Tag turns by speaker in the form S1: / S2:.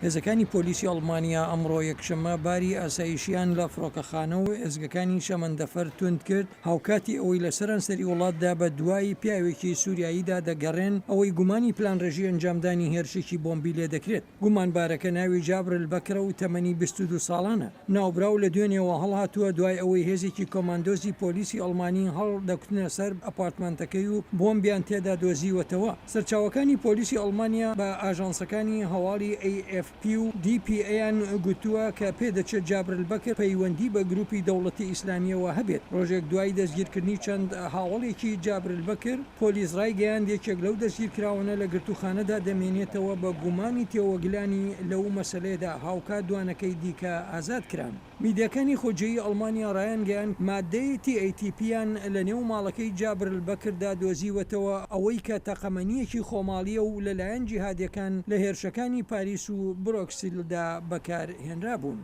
S1: هێزەکانی پۆلیسی ئەڵمانیا ئەمڕۆ یەکشەممە باری ئاسایشیان لە فڕۆکەخانە و ئێزگەکانی شەمەندەفەر توند کرد، هاوکاتی ئەوەی لە سەرانسەری وڵاتدا بە دوای پیاوێکی سوریاییدا دەگەڕێن ئەوەی گومانی پلانڕێژی ئەنجامدانی هێرشێکی بۆمبی لێدەکرێت. گومانبارەکە ناوی جابر البەکرە و تەمەنی 22 ساڵانە. ناوبراو لە دوێنێوە هەڵهاتووە دوای ئەوەی هێزێکی کۆماندۆزی پۆلیسی ئەڵمانی هەڵدەکوتنە سەر ئەپارتمانتەکەی و بۆمبیان تێدا دۆزیوەتەوە. سەرچاوەکانی پۆلیسی ئەڵمانیا بە ئاژانسەکانی هەواڵی ئەی ئێف پی و دی پی ئەیان گوتووە کە پێدەچێت جابر البەکر پەیوەندی بە گروپی دەوڵەتی ئیسلامییەوە هەبێت. ڕۆژێک دوای دەستگیرکردنی چەند هاوەڵێکی جابر البەکر، پۆلیس ڕایگەیاند یەکێک لەو دەستگیرکراوانە لە گرتووخانەدا دەمێنێتەوە بە گومانی تێوەگلانی لەو مەسەلەیەدا، هاوکات دوانەکەی دیکە ئازاد کران. میدیاکانی خۆجێیی ئەڵمانیا ڕایانگەیاند ماددەی TATP یان لە نێو ماڵەکەی جابر البەکردا دۆزیوەتەوە، ئەوەی کە تەقەمەنییەکی خۆماڵییە و لەلایەن جیهادییەکان لە هێرشەکانی پاریس و برۆکسلدا بەکارهێنرابوون.